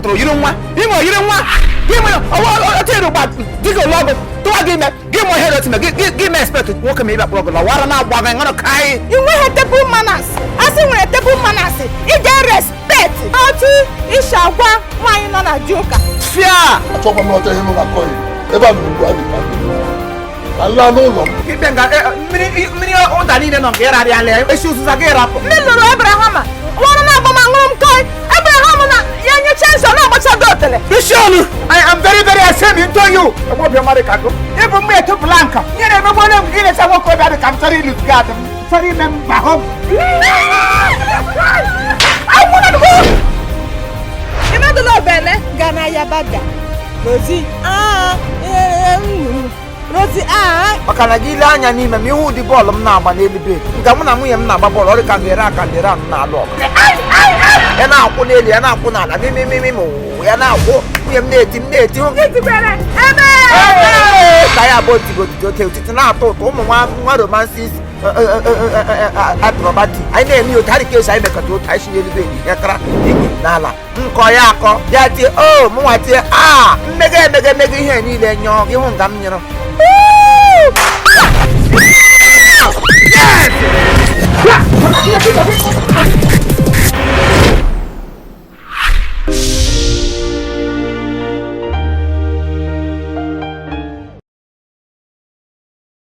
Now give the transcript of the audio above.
pụtara yiri nwa ime yiri nwa gị nwere ọtịrị gba dịka ụlọ ọgụ tụwa gị ime gị mụ ihe rotime gị mee expect nwoke ma ịbịa kpọrọ gị lọwara na-agba gị ṅụrụ ka anyị. Ị nweghị table manners. Asị nwere table manners, ị ga-respect otu isi agwa nwaanyị nọ na di ụka. Fia. Achọkwa m ọcha ihe m na-akọ ya ebe a nụrụ ugbu a dị ka ka m laa n'ụlọ m. Ikpe nga mmiri mmiri ụda niile nọ nke ịrarịala ya esi ụzụza gị rapụ. Ndị lụrụ Abraham nwụrụ na-agba ma ṅụrụ m koi Abraham na ya nyecha nsọ na-agbacha gị otele. Bishọọlụ, I am very very ashamed into you. Egbe obiọma dị ka gụ ịbụ mgbe etupụla nka ihe na-emegbu onye m gị na-echa nwoke ọbịa dị ka m chọrọ ịlụ gị adị m chọrọ ime m bahụ m. Ịnọdụla obele ga na ya baga Rozi aa Rozi aa. Maka na gị lee anya n'ime m ihu ụdị bọọlụ m na-agba n'elu bed nga mụ na nwunye m na-agba bọọlụ, ọ dị ka m ga-ere aka ndere anụ na-alụ ọgụ ya na-akwụ n'elu ya na-akwụ n'ala mimimimi ya na-akwụ nwunye m na-eti m na-eti hụ Itikwere ebe ka ya bụ otigo otiti ote otiti na-atọ ụtọ ụmụ nwa nwa romances acrobatic anyị na-eme otu anyị ka esi anyị mekọta otu anyị si n'elu bed ya kara igwe n'ala nkọ ya akọ ya tie o mụnwa tie a mmega emega emega ihe niile nyụọ gị hụ nga m nyụrụ. Yes!